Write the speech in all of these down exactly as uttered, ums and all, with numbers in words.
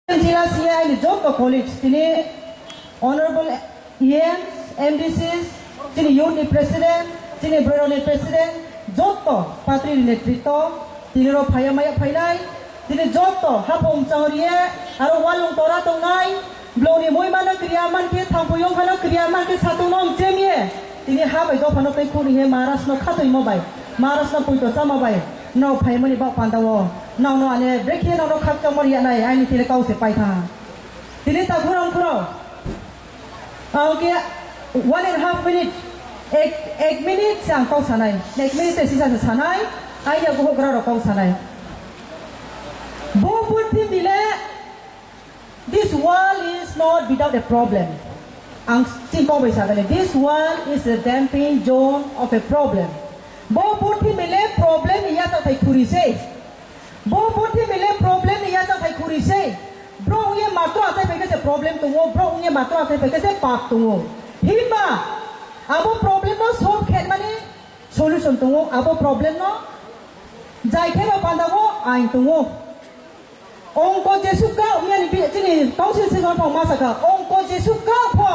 Jila siya ini joto colleagues, tini Honorable E Ms, M D Cs, tini youth ni president, tini borok ni president, joto patri ni netritwo, tini rok phaiya maya phainai, tini joto haphung changriye, aro walung tora tongnai, blong ni moi mano kriya mankhe, thangpui yong phano kriya mankhe, satung no mchemye, tini ha bai dophano tei khuni he Maharaj no khatoi mo bai, Maharaj no puito chama bai, no phaimani bak panda o, no no ane brekhe no no khakchangmani yanai, aini tini kau se paitha. Tini ta khurang khurang. Ang khe one and half minute, ek, ek minute se ang kok sanai, ek minute se sisa se sanai, ai ya buhok gra rok kok sanai. Bo purthimbi le, this world is not without a problem. Ang chini kok bai sagani, this world is a damping zone of a problem. Bo purthimbi le problem ni yachathai khuri se. Bo purthimbi le problem ni yachathai khuri se. Bro wngye matro achai phaikhe se problem tongo, bro wngye matro achai phaikhe se pap tongo. Himba abo problem no solve khenmani solution tongo, abo problem no jai kheno pandago ain tongo. Ongko jesuk ka wngya ni bi-, chini council session pho ma saka, ongko jesuk ka pho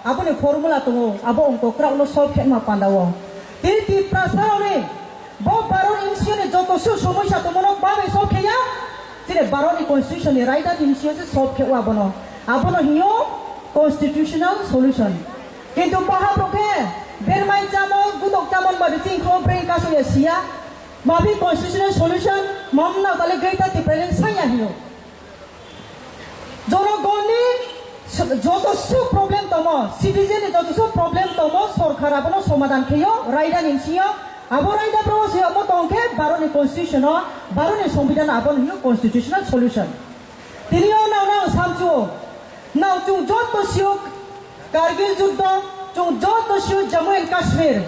aboni formula tongo, abo ongko krak no solve khenma pandago. Tini Tiprasa rokni Bo Bharat ni M C O ni joto su somosya tongmano babai solve kheya. Chini Bharat ni constitution ni raida ni M C O se solve khe abono. Abono hiyo constitutional solution. Kintu baha bokhe bermai chamo, gutok chamo ba chini kho brain kaso ya siya. Mabi constitutional solution mamna bale greater difference saya hiyo. Jonogonni s-, joto su problem tongo, citizen ni joto su problem tongo, sorkar abono somadan kheyo, raida ni bisingo, abo raida bro se omo tong khe Bharat ni constitution o, Bharat ni songbidhan abono hino constitutional solution. Tini o nang nang samchu, nang chung joto siyok Kargil juddo, chung joto siyok Jammu and Kashmir.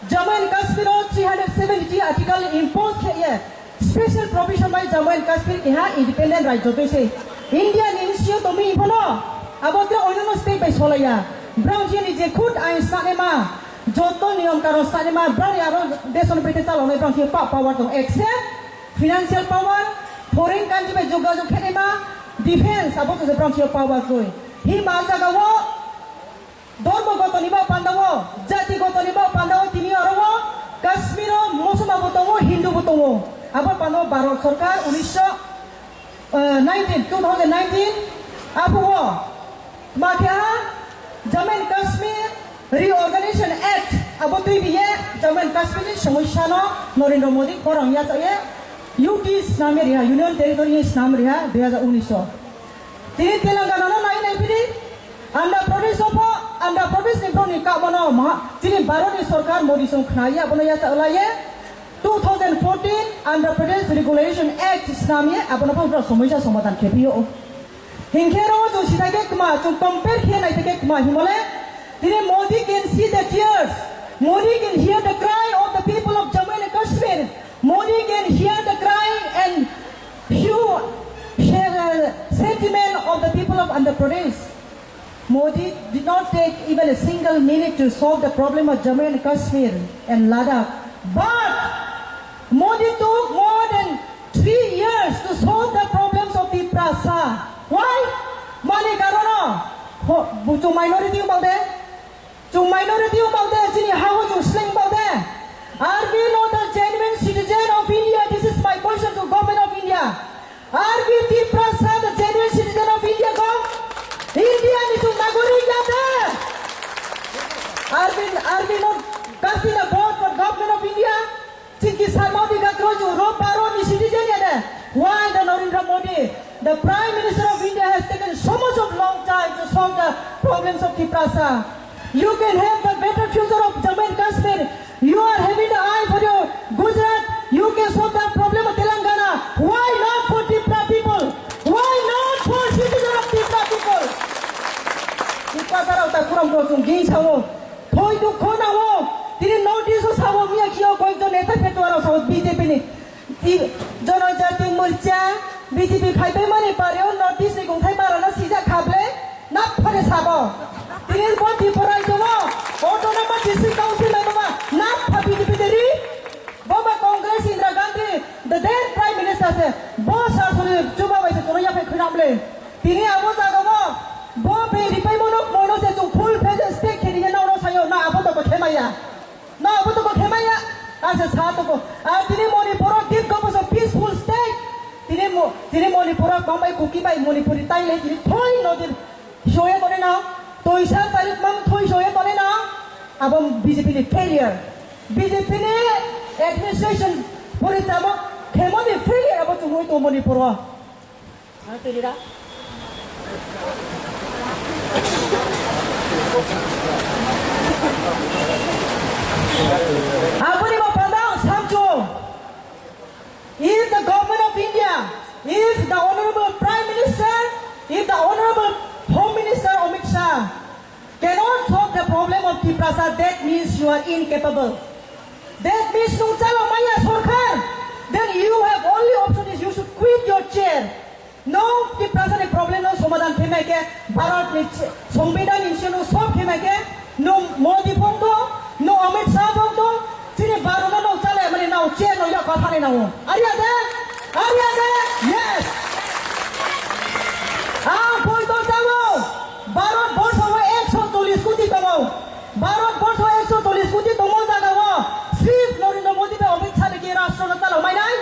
Jammu and Kashmir o three hundred seventy article impose khe ye, special provision bai Jammu and Kashmir keha independent rajyo twi se. India ni M C O tongwi phano abo khe oinano state bai solaiya. Brang khe ni je khud ain sanema, joto niyom karon sanema, brang ni aro deson bete chalonai brang khe pa-, power tong, except financial power, foreign country bai jogajog khenema, defense abo to je brang khe power twi. Hi ma jaga o Dhormo gotoni bo pandao, jati gotoni bo pandao, tini oro o Kashmir o Musulman bo tongo, Hindu bo tongo. Abo pandao Bharat Sarkar unisho, eh, nineteen, two thousand nineteen, abo o ma khe ha Jammu and Kashmir Reorganization Act abo twi biye Jammu and Kashmir ni somosya no Narendra Modi khorang yachaye U T snam riha, Union Territory snam riha, dui hajar unis o. Tini Telangana no nai nai phiri, Andhra Pradesh o pho, Andhra Pradesh ni borok ni kamo no ma, chini Bharat ni sorkar Modi song khnai abono yacha lai ye, two thousand fourteen Andhra Pradesh Regulation Act snam ye abono pho borok somosya somadan khe phio. Hinkhe ro chung sithai khe kma, chung compare khe nai khe kma himole, tini Modi can see the tears, Modi can hear the cry of the people of Jammu and Kashmir, Modi can hear the cry and hear, hear the sentiment of the people of Andhra Pradesh. Modi did not take even a single minute to solve the problem of Jammu and Kashmir and Ladakh. But Modi took more than three years to solve the problems of Tiprasa. Why? Mani karono, ho-, buchu minority bang de. Chung minority wng bang de, chini ha o chung sleng bang de. Are we not a genuine citizen of India? This is my question to Government of India. Are we Tiprasa the genuine citizen of India, gov? India ni chung nagorik ya de? Are we, are we not casting a vote for Government of India? Chini Sarma Bigha Raju, Ropa Roni citizen ya de. Why the Narendra Modi, the Prime Minister of India, has taken so much of long time to solve the problems of Tiprasa? You can have the better future of Jammu and Kashmir. You are having the eye for your Gujarat. You can solve the problem of Telangana. Why not for Tipra people? Why not for citizen of Tipra people? Tiprasa rao ta kuram ko chung ging sao. Thoi dukho nao, tini North East o sao miya kio koyekjon neta phetuarao sao B J P ni. Ti-, Jonojati Morcha, B J P phaibai mani pare o North East ni kongthai bara no sijak kha ble, na phare sabo. Tini bo Tripura tongo, Autonomous District Council mai baba, na pha B J P de ri. Bo ba Congress Indira Gandhi, the then Prime Minister se, bo sa suri chuba bai se chono yaphai khwna ble. Tini abo jaga o bo be ripai mono mono se chwng full fledged state kheni ye noro sayo na abo to khemaya. Na abo to khemaya. Ase sa to ko. A tini Manipur o deep ko so peaceful state. Tini mo tini Manipur o bambai Kuki bai Manipuri tai le tini thoi no din. Soye tore na. Toisa tarik mang thoi soye tore na. Abo B J P ni failure. B J P ni administration pori chamo khemo ni failure abo chwng to Manipur o. Aboni bo panda samchu. If the government of India, if the honorable Prime Minister, if the honorable Home Minister Amit Shah cannot solve the problem of Tiprasa, that means you are incapable. That means nung chalo maya sorkar, then you have only option is you should quit your chair. Nwng Tiprasa ni problem no somadhan khe mai khe, Bharat ni ch-, Songbidan ni sino solve khe mai khe, nwng Modi phone do, nwng Amit Shah phone do, chini Bharat no nwng chale mani nwng chair no yok kha thani nwng. Ari ade? Ari ade? Yes. Ang poito chalo. Bharat borsho o ekso chollish koti tongo. Bharat borsho o ekso chollish koti tongo jaga o. Srif Narendra Modi bai Amit Shah ni rashtra no chalo mai nai.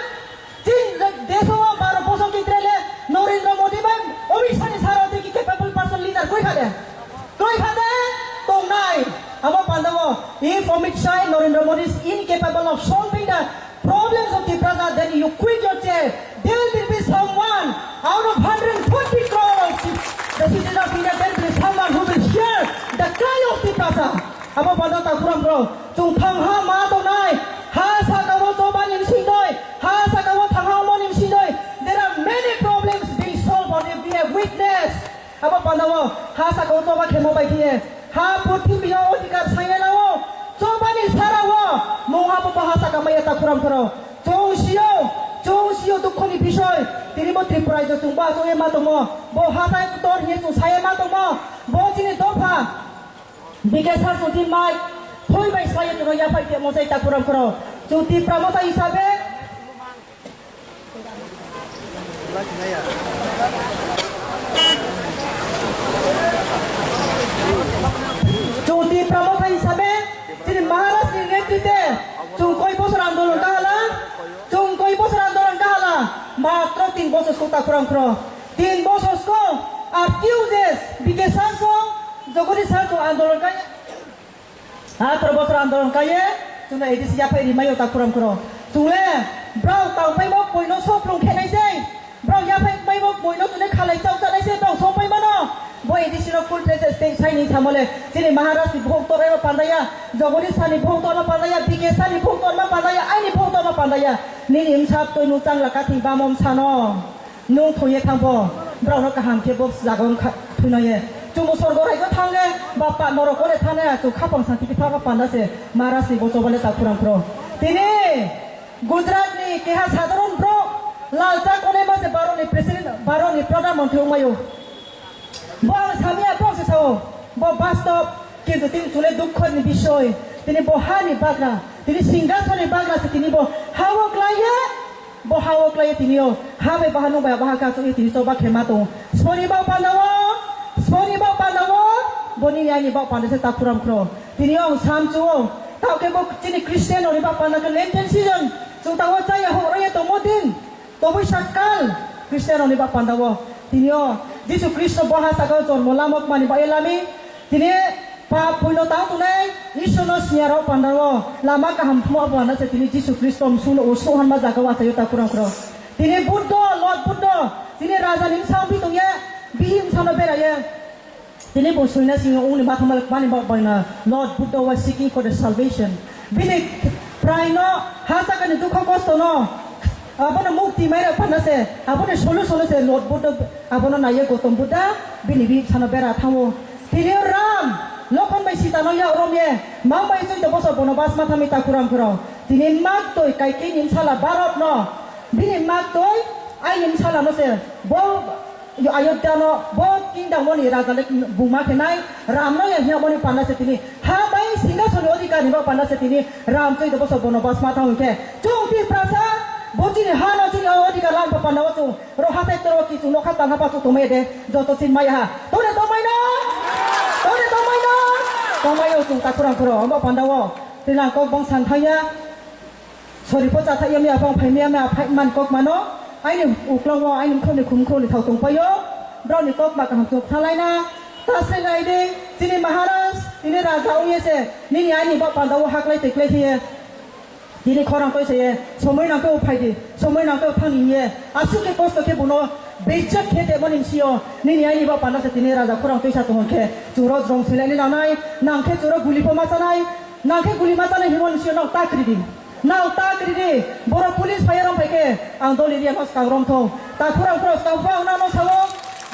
Chin deso o baro bosong kitrele Narendra Modi bai Amit Shah ni sara tiki capable person leader koi khade? Koi khade? Tongnai. Abo pandao, if Amit Shah and Narendra Modi is incapable of solving the problems of Tiprasa, then you quit your chair. There will be someone out of hundred forty crore of the citizens of India, there will be someone who will hear the cry of Tiprasa. Abo bada takhurang bro, chwng thangha ma tongnai, ha saka o choba ni sindoi, ha saka o thangha mo ni sindoi. There are many problems being solved on it. We have witnessed. Abo bada o ha saka o choba khemo bai khe, ha purthimbi o odhikar saiya na o, choba ni sara o, mungha bo ha saka maya takhurang bro. Chwng sio, chwng sio dukho ni bisoi, tini bo Tripura rajyo chwng ba chwng ma tongo, bo ha tai tor hini chwng saiya ma tongo, bo chini dopha. B K Sir chwng twi mai thoi bai sai chwng yaphai temo sai takhurang khoro. Chwng Tipra motha hisabe, chwng Tipra motha hisabe chini Maharaj ni netrite chwng koi bosor andolon kahala, chwng koi bosor andolon kahala, matro tin bosor suk takhurang khoro. Tin bosor ko, ar kiu jes, B K Sir ko, Jagadish Sir ko andolon kai, atro bosor andolon kai, chwngno A D C yaphai rimai o takhurang khoro. Chwngle, brao tangpai mo poino soplung khenai sei, brao yaphai mai mo poino chwngno khalai chao chanai sei, brao sopai mano. Bo A D C no full fledged state sai ni samole, chini Maharaj ni buhok torma pandaya, Jagadish Sir ni buhok torma pandaya, B K Sir ni buhok torma pandaya, aini buhok torma pandaya. Nini msap toi nung changla kathi bamom sano. Nwng thwiye thangbo, borokno kaham khe bo jaga wng kha thwinaye. Chwngbo sorgo raiko thangle, ba pa norok ole thane, chwng khapang santi khe thangma panda se, Maharaj ni bo chobale ta khurang khro. Tini Gujarat ni keha sadharon borok, Lalcha Konaima se Bharat ni president, Bharat ni pradhan mantri wngmaio. Bo ang samya, bo se sao, bo bastob, kintu tini chwle dukho ni bisoy, tini bo ha ni bagra, tini singhason ni bagra se tini bo ha o klaiye. Bo ha o klai tini o, ha bai baha nung bai baha ka chukwi tini choba khe ma tong. Soni bak panda o, soni bak panda o, bo nini aini bak panda se ta khuram khro. Tini o ang sam chu o, tao khe bo chini Christian rok ni bak panda khe Lenten season, chwng tao chaya hok raya tongmo din, tobui sakal Christian rok ni bak panda o. Tini o Jisu Khristo bo ha saka o jormo lamok mani bai lami, tini pap puino tang tunai, Ishwarno siyarok pandao lama kaham thumao panda se tini Jisu Khristo msungno usu hanma jaga wachaio ta khurang khro. Tini Buddho, Lord Buddho, tini raja ni bsang bi tongye, bihim sano beraye. Tini bo soina singo ungni mathamal mani bak baina Lord Buddha was seeking for the salvation. Bini praino ha sakani dukho kosto no, abono mukti maira panda se, aboni solution se Lord Buddha abono naiye Gautam Buddha, bini bihim sano bera thango. Tini Ram, Lokhon bai Sita no yak rom ye, mang bai chwng to bosor bono bas ma thangwi ta khuram khuro. Tini mak toi Kaikeyi ni bsala Bharat no, bini mak toi aini bsala no se, bo Ayodhya no, bo kingdom no ni raja le buma khe nai, Ram no ya hiya moni panda se tini. Ha bai singhason ni odhikar ni bo panda se tini, Ram chwng to bosor bono bas ma thang khe. Chwng Tiprasa, Bo chini ha no chini o adhikar lang pa panda o chung ro ha thai toro ki chung nokha tang ha pa chung tongmai de joto chin mai ha. Tone tongmai no? Tone tongmai no? Tongmai o chung takhurang khoro omo panda o. Tilang kok bong sang thang ya. Sori po cha thai ya mi apang phai mi ya mi aphai man kok mano. Aini uklang o aini khoni khum khoni thau tong paio. Brao ni kok ma kaham chung thalai na. Ta se ngai de chini Maharaj, chini Raja ong ye se. Nini aini ba panda o haklai teklai khe ye. Tini khorang koi se, somoi nang khe uphai di, somoi nang khe uphang ni ye. Aswk khe kosto khe bono bejak khe temo ni sio. Nini aini ba panda se tini raja khorang twi sa tong khe. Churo jrong silai ni nanai, nang khe churo guli pho ma chanai, nang khe guli ma chanai himo ni sio nang ta kri di. Nang ta kri di, boro police phai rom phai khe, ang doli ria no skang rom thong. Ta khorang khorang skang phang nang no sao,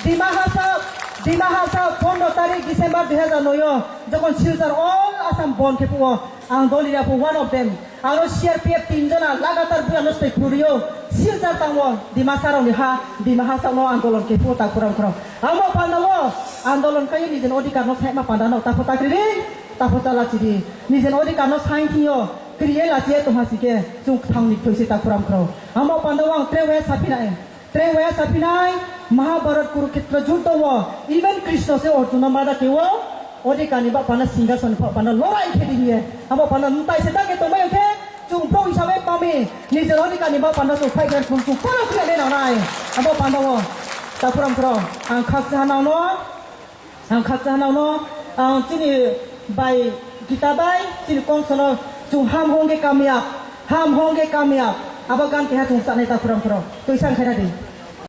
Dima Hasao, Dima Hasao, pondro tarik December dui hazar noi o, jokon Silchar all Assam bon khe phuo, ang doli ria pho one of them. Aro C R P F tin jona lagatar buya no stoi phurio. Silchar tangmo Dimasa rokni ha, Dima Hasao no andolon khe phuo ta khorang khorang. Amo panda o andolon kai nijin odhikar no saima panda no ta pho ta kri di, ta pho ta la chi di. Nijin odhikar no saing thio, kriye la chi ye tong ha si khe chung thang ni thoi si ta khorang khorang. Amo panda o ang tre waya saphi nai. Tre waya saphinai Mahabharat Kurukhetra juddo o even Krishna se Arjuna mada keo odhikani ba pana singhason pha pana lorai khe diye. Abo pana mutai se dage tongmai khe chung pro hisabe pami nijor odhikani ba pana chung phai khe chung chung poro khe le nanai. Abo pana o tapuram pro ang khaksa nang no Ang khaksa hanao no, ang chini bai Gita bai, chini kongsono chung ham hong ge kamyab, ham hong ge kamyab. Abo gan keha chung chanai ta khurang khurang. Twi sang khaina di.